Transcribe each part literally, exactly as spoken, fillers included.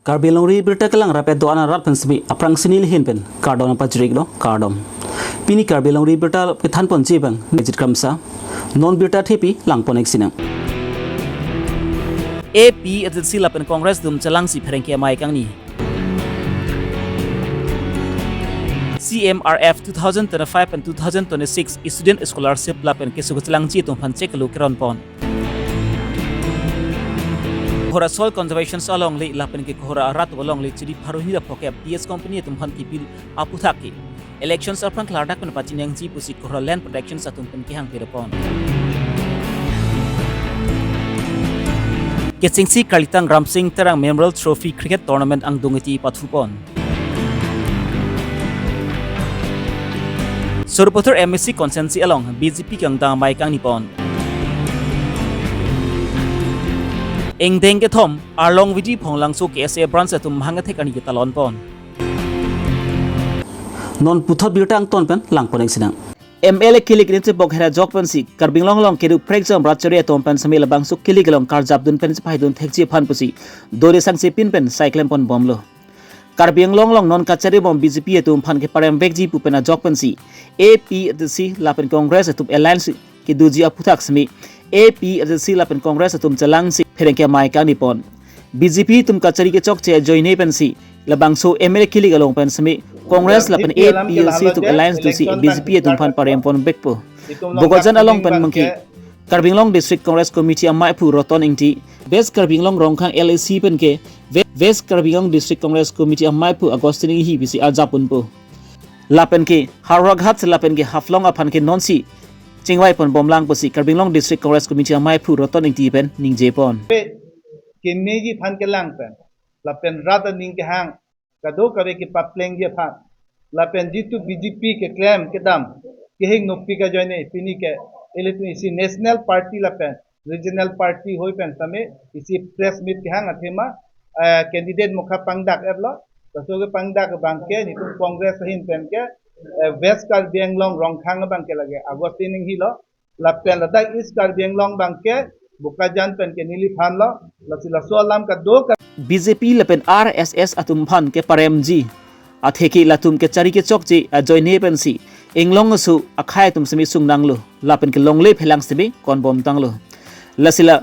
Karbi Longri Birta kelang rapet do-an arat pen semi aphrangsi neli ahin pen kardom pajirlo, kardom. Pini Karbi Longri Birta kethanponji abang Nejit Kramsa. Non birta thepi langpon-ik sinang. A P H L C lapen Congress atum chelangsi pherangke amei kangni. C M R F two thousand twenty-five and two thousand twenty-six student scholarship lapen keso kechelangji atum aphan chek kelu keronpon. Kohora Soil Conservation alongle lapen ke Kohora arat alongle chiri pharo hini ra phokep T S company atum aphan kipil aphuthak ke election aphrang klardak pen pachiningje pusi Kohora Land Protection atum pen kehang pedopon. Kechengsi Karlitang Ramsing Terang Memorial Trophy Cricket Tournament angdung iti pathupon. Sarupathar M A C constituency along B J P kangdang amei kangnipon. Ingdeng kethom Arlong Vidi Phonglangso K S A branch atum mahang athek ani ketalonpon. Non puthot birta angton pen langpon-ik sinang. M L A kilik rinche bok hera jok pensi Karbi Anglong along kedo prekjam rat chari atum pen semi labangso kilik along karjapdun pen chepaidun thekji aphan pusi dore sangse pin pen sai klempon bomlo. Karbi Anglong along non kachari bom B J P atum aphan keparem vekji pu pen ajok pensi A P H L C lapen Congress atum alliance kedoji aphuthak semi A P H L C lapen Congress atum chelangsi pherangke amei kangnipon. B J P atum kachari kechokche ajoine pensi labangso M L A kilik along pen semi Congress lapen A P H L C atum alliance dosi B J P atum aphan parempon vekpo. Bokajan along pen mangki Karbi Anglong District Congress Committee amaiphu Roton Ingti, West Karbi Anglong Rongkhang L A C pen ke Ve-, West Karbi Anglong District Congress Committee amaiphu Augustine Inghi pusi arjapdunpo. Lapen ke Howraghat lapen ke Haflong aphan ke nonsi chingvaipon bomlang pusi Karbi Anglong District Congress Committee amaiphu Roton Ingti pen ningjepon. Kemeji aphan kelang pen, lapen rat aning kehang kadokave kepaplengji aphan, lapen jitu B J P keklem kedam kehingno pik ajoine pini ke ilitum isi National Party lapen Regional Party hoi pen semi isi press meet kehang athema, eh, candidate mokha pangdak-etlo. Laso kepangdak abang ke nitum Congress ahin pen ke, eh, West Karbi Anglong Rongkhang abang ke lake Augustine Inghi lo. Lapen ladak East Karbi Anglong abang ke Bokajan pen ke neliphan lo. Lasi laso alam kadokave B J P lapen R S S atum aphan keparemji atheke latum kachari kechokche ajoine pensi inglong aso akhei atum semi sungnanglo lapen ke longle phelang semi konbomtanglo. Lasi la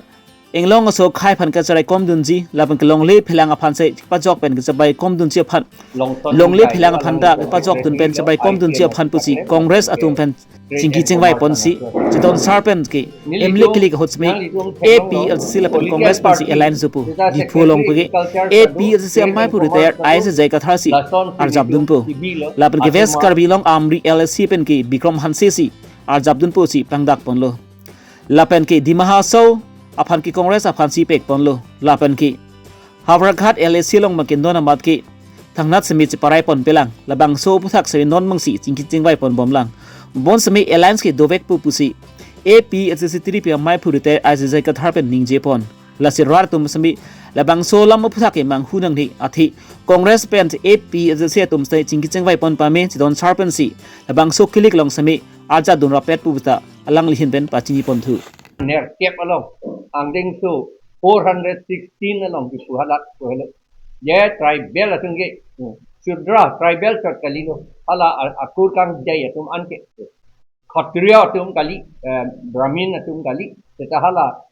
inglong aso akhei aphan kachari komdunji lapen ke longle phelang aphan si pajok pen kachari komdunji aphan, longle phelang aphan ta pajokdun pen chari komdunji aphan pusi Congress atum pen chingki chingvaiponsi, chedon sar pen ke M L A kilik ahut semi A P H L C lapen Congress pensi alliance dopo. Diphu along ke A P H L C amaiphu retired I S J Kathar si arjapdunpo. Lapen ke West Karbi Anglong Amri L A C pen ke Bikram Hanse si arjapdunpo si pangdakponlo. Lapen ke Dima Hasao aphan ke Congress aphan si pekponlo. Lapen ke Howraghat L A C along abang ke non amat ke thangnat semi cheparaipon pelang. Labangso aphuthak semi non mangsi chingki chingvaipon bomlang. Bon semi alliance ke dovekpo pusi A P H L C tiri pi amaiphu retired I S J Kathar pen ningjepon. Lasi rat atum semi labangso alam aphuthak ke manghu nangne athe Congress pen A P H L C atum si chingki chingvaipon pame chedon sar pensi labangso kilik along semi arjapdun rapet pu ta alangli ahin pen pachiniponthu. Nerkep along, angdengso four hundred sixteen along Diphu hadak so helo. Ye tribal atum ke, hmm, Shudra tribal chot kalilo. Hala a-, akur kangdei atum an ke. Khatriya atum kali, eh, Brahmin atum kali. Seta hala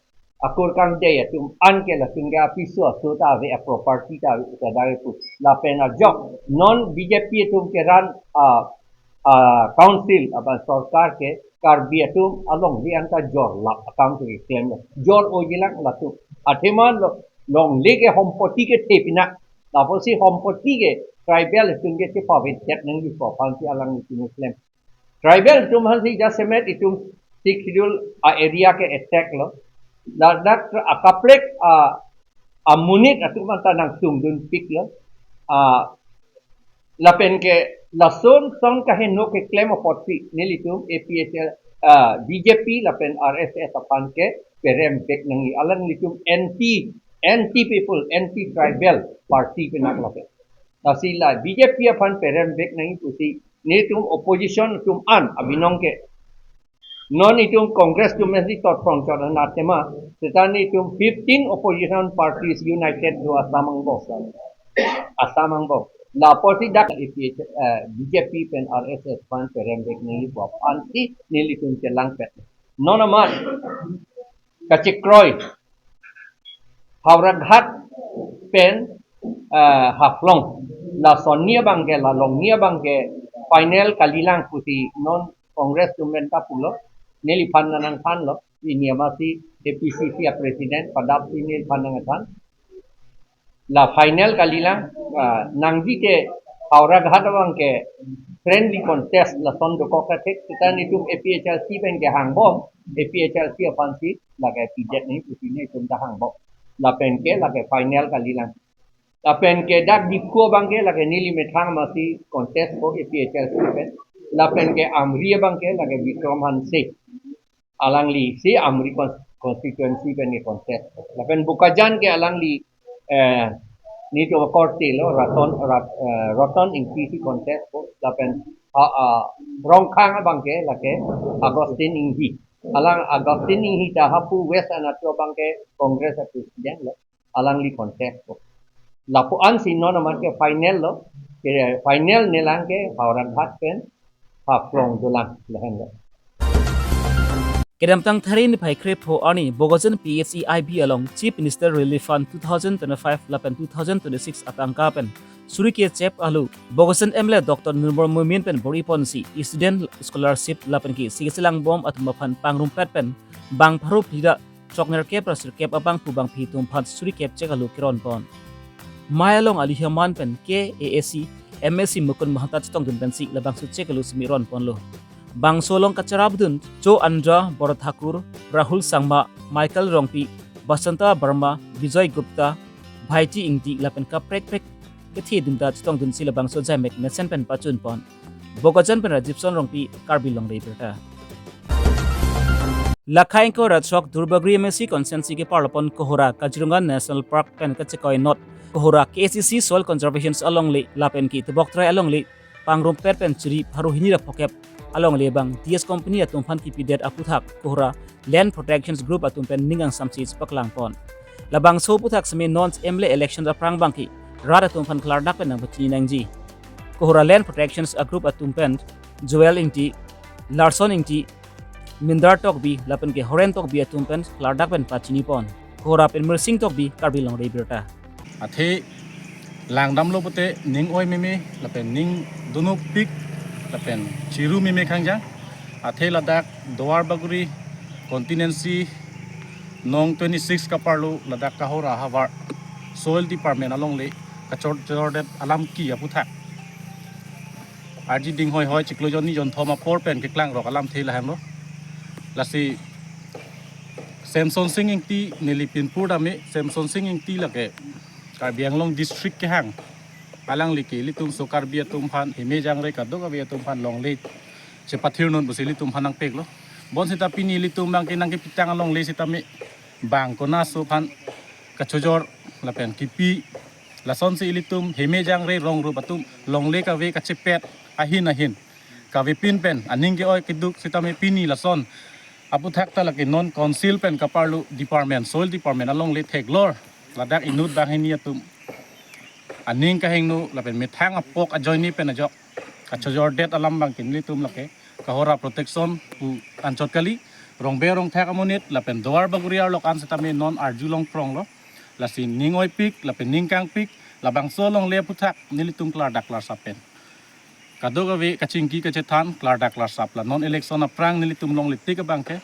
akur kangdei atum an ke latum ke apiso aso ta ave, aproperty ta ave, ta ave pu. Lapen ajok non B J P atum ke run, ah, ah, council, aban sorkar ke Karbi atum alongle anta jorlap akam ke klemlo. Jor-ojilang latum. Athema lo, longle ke hompoti kethe pinak. Lapusi hompoti ke tribal atum ke chepavedet nangji pu aphansi alanglitum keklem. Tribal atum aphansi jasemet itum Sixth Schedule a-area ke attack lo. Ladak akaprek a, amonit atum anta nangsungdunpiklo. A, lapen ke lason son kaheno keklem apotsi nelitum A P H L, ah, B J P lapen R S S aphan ke perem vek nangji. Alanglitum anti, anti people, anti tribal party pinak lapen. Lasi la B J P aphan perem vek nangji pusi nelitum opposition atum an abinong ke. Non itum Congress atum esi tot prong chot anat tema, seta nelitum fifteen opposition parties united do Assam angbong. Assam angbong. Lapusi dak A P H, eh, B J P pen R S S aphan perem vek neli pu aphansi nelitum chelangpet. Non amat kachekroi Howraghat pen, eh, Haflong. Lason ni abangke, la long ni abangke final kalilang pusi non Congress atum pen ta pulo. Neliphan nangthanlo. Pini amatsi A P C C a president padap si neliphan nangthan. La final kalilang, ah, nangji te Howraghat abangke friendly contest lason dokok ta thek, seta netum A P H L C pen ke hangbom, A P H L C aphansi lake pidet nangji pusi netum ta hangbom. Lapen ke lake final kalilang. Lapen ke dak Diphu abangke lake neli methang amatsi contest ko A P H L C pen. Lapen ke Amri abangke lake Bikram Hanse. Alanglisi Amri cons-, constituency pen ke contest. Lapen Bokajan ke alangli, eh, netum akorte lo Raton, Rat-, eh, Raton Ingti si contest ko. Lapen, ah, ah, Rongkhang abangke lake Augustine Inghi. Alang Augustine Inghi ta hapu West Anatu abangke Congress a president lo. Alangli contest ko. Lapu-ansi non amat ke final lo. Ke final nelang ke Howraghat pen Haflong dolang lahenlo. Kedamtang Thari niphai krepho arni Bokajan P H E I B along Chief Minister Relief Fund two thousand twenty-five lapen two thousand twenty-six atangka pen suri kechep alu Bokajan M L A Doctor Nurbur Momin pen bor-iponsi student scholarship lapen ke sigi selangbom atum aphan pangrumpet pen bang pharo phli ra throknerkep ra sirkep abangphu bangphi atum aphan suri kep chek alu keronpon. Mei along alu aman pen K A A C M A C Mukund Mahanta chetongdun pensi labangso chek alu simi ronponlo. Bangso along kacharapdun Cho Andra, Bor Thakur, Rahul Sangma, Michael Rongpi, Basanta Barma, Bijoy Gupta, Bhaiti Ingti lapen kaprek prek kethedun ta chetongdunsi labangso jaimek mesen pen pachunpon. Bokajan pen Rajibson Rongpi, Karbi Longri Abirta. Lakhai ingkoi ra throk Duarbagori M A C constituency keparlopon Kohora Kaziranga National Park pen kachekoi not Kohora K A C C Soil Conservation alongle lapen ke Tebok Trai alongle pangrumpet pen chiri pharo hini ra phokep alongle abang D S Company atum aphan kipidet aputhak Kohora Land Protection Group atum pen ning kangsamsi chepaklangpon. Labangso aputhak seme non M L A election aphrang abangke rat atum aphan klardak pen nangpachini nangji. Kohora Land Protection a Group atum pen Joel Ingti, Larson Ingti, Mindar Tokbi lapen ke Horen Tokbi atum pen klardak pen pachinipon. Kohora pen Mirsing Tokbi, Karbi Longri Abirta. Athe langdamlo pute ning oi meme lapen ning dunupik lapen chiru meme khangjang. Athe ladak Duarbagori constituency nong twenty-six kaparlo ladak Kohora havar Soil Department alongle kachor jordet alam ki aputhak arji ding hoi hoi chiklo jonni jonthom apor pen keklangrok alamthe lahenlo. Lasi Semson Sing Ingti neli pinpur dame, Semson Sing Ingti lake Karbi Anglong district kehang. Alangli ke ilitum so Karbi atum aphan heme jangre kadokave atum aphan longle chepathirnon pusi ilitum aphan nangpeklo. Bonseta pini ilitum abangke nangkepitang alongle sitame bang konaso aphan kachojor lapen kipi. Lasonsi ilitum heme jangre rong rup atum longle kave kachepet ahin ahin kavepin pen aning ke-oi keduk sitame pini lason aputhak ta lake non council pen kaparlo department, soil department alongle theklor ladak inut banghini atum aning kahingno lapen methang apok ajoine pen ajok kachojordet alam abangke nelitum lake Kohora protection pu anchot kali, rongbe rongthak amonit lapen Duarbagori arlok an sitame non arjulong pronglo. Lasi ning oipik lapen ning kangpik, labangso alongle aputhak nelitum klardak klarsap pen kadokave kachingki kachethan klardak klarsap, la non election aphrang nelitum longle tik abangke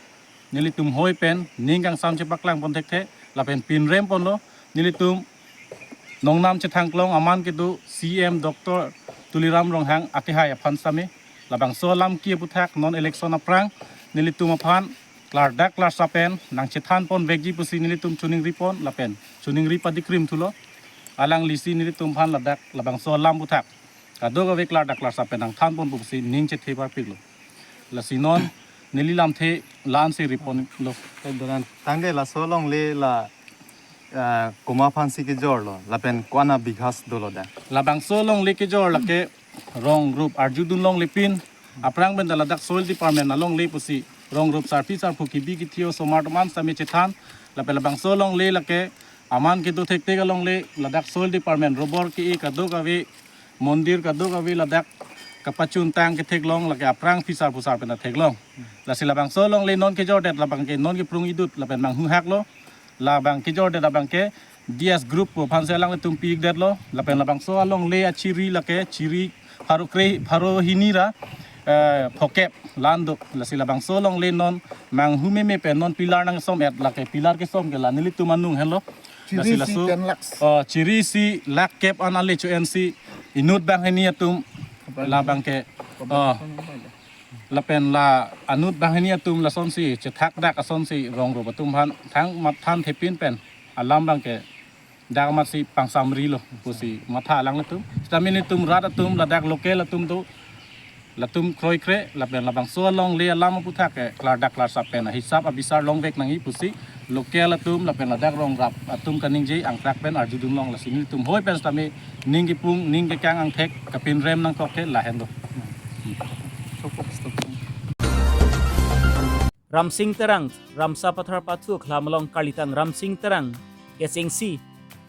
nelitum hoi pen ning kangsam chepaklangpon thekthe lapen pinremponlo. Nelitum nongnam chethangklong aman kedo C M Doctor Tuliram Ronghang akehai aphan sitame labangso alam ki aputhak non election aphrang nelitum aphan klardak klarsap pen nangchethanpon vekji pusi nelitum choningripon lapen choningri padikrim thulo. Alanglisi nelitum aphan ladak labangso alam aputhak kadokave klardak klarsap pen nangthanponpo pusi ning chethe parpiklo. Lasi non neli lamthe la-ansi riponlo. Doran tangte laso alongle la, ah, komat aphansi kejorlo lapen ko-an abighas dolo da? Labangso alongle kejor lake rong rup arjudun longlepin aphrang pen ta ladak soil department alongle pusi rong rup sarpi sarpo kibi kithi osomar atum an sitame chethan lapen labangso alongle lake aman kedo thekthek alongle ladak soil department robor ke-e kadokave, mondir kadokave ladak kapachuntang ketheklong, lake aphrang phisar phusar pen theklong. Lasi labangso alongle non kejordet labang ke non keprung idut lapen manghuhaklo. Labang kejordet abang ke D S Group pu aphansi alanglitum pi-ikdetlo. Lapen labangso alongle achiri lake chiri pharo kre-, pharo hini ra, eh, phokep la-an do. Lasi labangso alongle non manghu meme pen non pillar nangsom-et, lake pillar kesom ke la nelitum anung henlo. Chiri Lasi isi laso, ten lakhs. Oh, chiri isi lakh kep an ale cho-ensi inut banghini atum labang ke, oh, lapen la anut banghini atum lasonsi chethakdak asonsi rong rup atum aphan thang mat than thepin pen alam abang ke dak amatsi pangsamrilo pusi matha alanglitum. Sitame nelitum rat atum ladak local atum do, latum kroikre lapen labangso alongle alam aputhak ke klardak klarsap pen hisap abisar longvek nangji pusi local atum lapen ladak rong rup atum kaningje angthak pen arjudunlong. Lasi nelitum hoi pen sitame ning kepung ning kekang angthek kapinrem nangkok ke lahen do. Ramsing Terang, Ramsa Pathar Pathu Khlam along karlitang Ramsing Terang kechengsi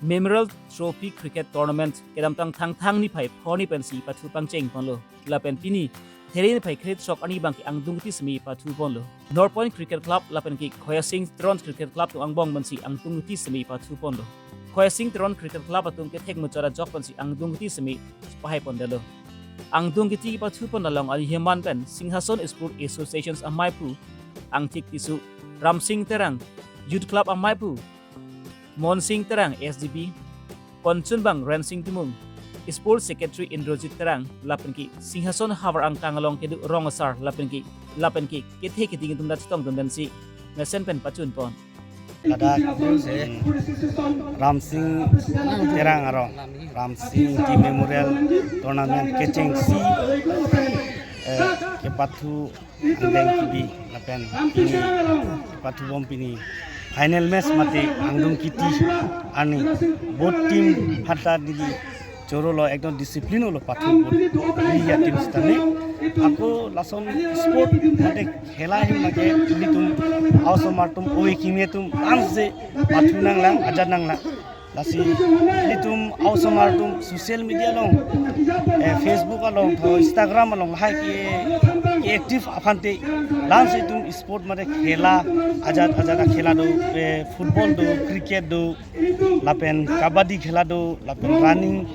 Memorial Trophy Cricket Tournament kedamtang Thangthang niphai pho arni pensi pathu pangcheng ponlo. Lapen pini There niphai kre-throk arni abang ke angdung kiti semi pathu ponlo. North Point Cricket Club lapen ke Khoyasing Teron Cricket Club atum angbong pensi angdung kiti semi pathu ponlo. Khoyasing Teron Cricket Club atum kethek muchot ajok pensi angdung kiti semi pahai pondetlo. Angdung kiti pathu pon along aliheman pen Singhason Sport Associations amaiphu Angthik Tisso, Ramsing Terang, Youth Club amaiphu Monsing Terang S D B, konchunbang Rensing Timung, Sports Secretary Indrajit Terang, lapen ke Singhason havar angkang along kedo rong asar lapen ke, lapen ke kethe keding atum ta chetongdun pensi mesen pen pachun pon. Ladak, hmm, Ramsing Terang arong, Ramsing Ingti Memorial Tournament kechengsi, eh, kepathu angdeng kibi lapen pini kepathu bom pini final match mate angdung kiti arni both team phatta dili chorolo, ekdom discipline lo pathu both ya team sitame. Ako lason sport mate khela ahin lake nelitum aosomar atum ove kimi atum anse pathu nanglang, ajat nanglang. Lasi nelitum aosomar atum social media along, eh, Facebook along, tho Instagram along lahai ke, ke active aphante lansi itum sport mate khela ajat ajat khela do, eh, football do, cricket do, lapen kabaddi khela do, lapen running,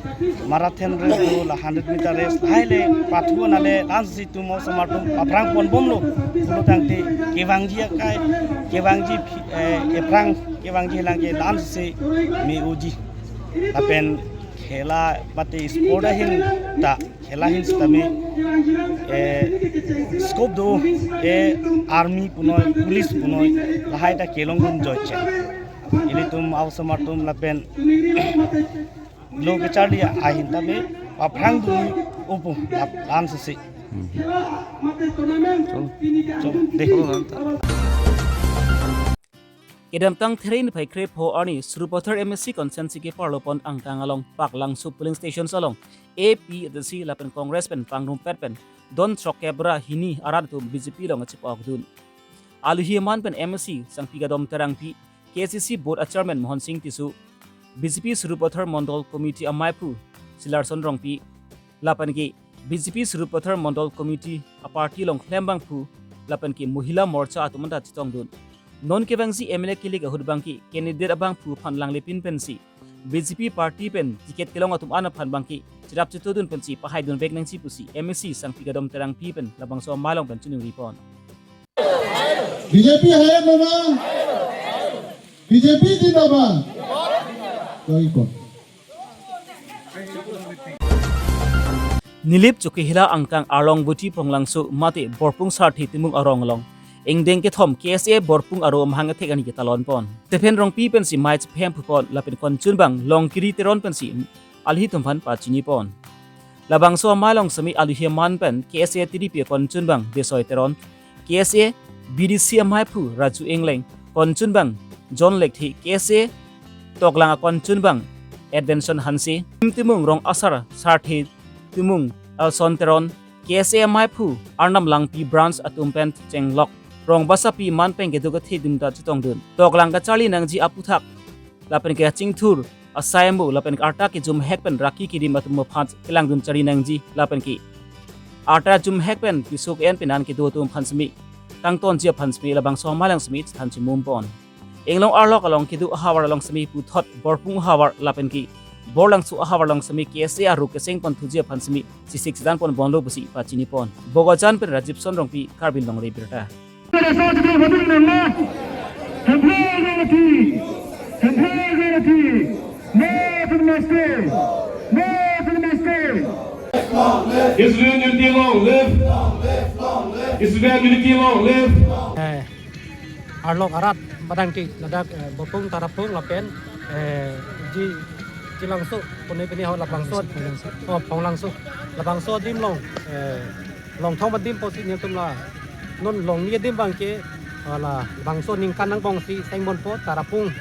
marathon race do, la hundred meter race, lahai le pathu nale lansi itum aosomar atum aphrang ponbomlo pulo tangte kevangji akai, kevangji phi-, eh, ephrang kevangji helang ke lansi me-oji. Lapen khela mate sport ahin ta, khela ahin sitame, eh, scope do, eh, army punoi, police punoi, lahai ta kelongdun joiche. Ilitum aosomar atum lapen lo kecharli ahin tame aphrang dun upu lap lan sisi. Hmm. Chom, chom, deh. Kedamtang There niphai kre pho arni Sarupathar M A C constituency keparlo pon angkang along Paklangso polling stations along A P H D C lapen Congress pen pangrumpet pen don throkkep ra hini arat atum B J P along chepokdun. Aluhi aman pen M A C Sangpi Kadom Terangpi, K C C Board a Chairman Mohon Sing Tisso, B J P Sarupathar Mondol Committee amaiphu Silarson Rongpi, lapen ke B J P Sarupathar Mondol Committee a party along klem abangphu lapen ke Mohila Morcha atum anta chetongdun. Non kevangji M L A kilik ahut abang ke candidate abangphu aphan langlepin pensi B J P party pen ticket kelong atum an aphan abang ke cherap chetodun pensi pahaidun vek nangji pusi M A C Sangpi Kadom Terangpi pen labangso amei along pen chiningri pon. B J P hai na? B J P zindabad. Koi ko. Nilip Chokihola angkang Arlong Buti Ponglangso mate Borpung Sarthe Timung arong along ingdeng kethom K S A Borpung aro amahang athek ani ketalon pon. Stephen Rongpi pensi mei chephem phupon lapen konchunbang Longkiri Teron pensi aluhi atum aphan pachini pon. Labangso amei along semi aluhi aman pen K S A T D P konchunbang Besoi Teron, K S A B D C amaiphu Raju Engleng, konchunbang John Lekthe, K S A Toklang akonchunbang Advenson Hanse, Tim Timung rong asar Sarthe Timung Elson Teron, K S A amaiphu Arnam Langpi branch atum pen chenglok rong basapi man pen keduk athe atum ta chetongdun. Toklang kacharli nangji aputhak lapen ke achingthur asai ambu lapen arta kejumhek pen raki kedim atum aphan kelangdun chari nangji lapen ke arta jumhek pen piso ke-en penan kedo atum aphan semi kangtonji aphan semi labangso alam semi chethan chimum pon. Inglong arlok along kedo ahavar along semi puthot Borpung ahavar lapen ke Borlangso ahavar along semi K S A aru keseng pon thuji aphan semi chesik chedan pon bonlo pusi pachini pon. Bokajan pen Rajiv Sonrongpi, Karbi Longri Abirta. Student unity long live! Student unity long live! Eh, arlok arat badang ti ladak, eh, Borpung Tarapung lapen, eh, Ji, Jilangso, pune pine ho labangso, oh, Phonglangso, labangso adim along, eh, Longthom adim pusi nelitum la non Longni adim abang ke, ah, labangso ningkan angbong si seng ponpo Tarapung,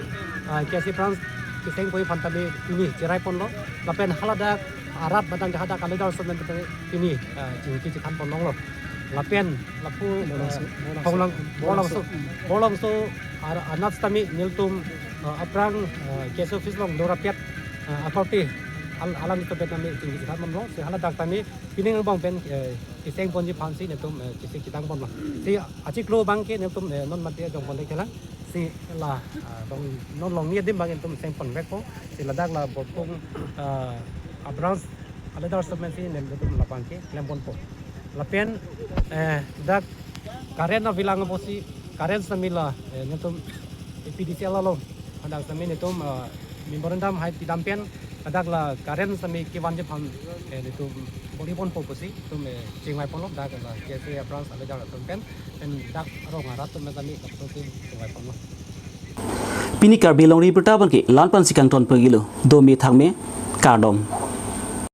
ah, K S A branch keseng pon aphan tame pini cherai ponlo. Lapen haladak arat badang hadak a-leader atum tame pini, ah, chingki chethan pon longlo. Lapen lapu, Borlangso, ah, Borlangso, Borlangso, Borlangso, Borlangso ar-, anat tame nelitum, ah, aphrang, ah, K S A office along dorapet, ah, authority al-, alanglitum pen tame chingki chethan ponlo. Si haladak tame pining angbong pen, eh, keseng ponji aphan si nelitum, eh, chesik chedang ponlo. Si achiklo abang ke nelitum, eh, non mate jong ponte kelang. Si la, ah, dong non Longni adim abang nelitum seng ponvekpo. Si ladak la Borpung, ah, a-branch a-leader atum si nelitum labang ke klem ponpo. Lapen, eh, dak current avelang pusi current semi la, eh, nelitum A P D C L along hadak semi nelitum, eh, memorandum hai pidam pen hadak la current semi kevanji aphan, eh, nelitum bor-i ponpo pusi nelitum, eh, chingvai ponlo dak la K S A branch a-leader atum pen, pen dak arong arat atum semi lapuson si chingvai ponlo. Pini Karbi Longri Abirta abang ke la-an pensi kangton pagilo, dome thakme, kardom.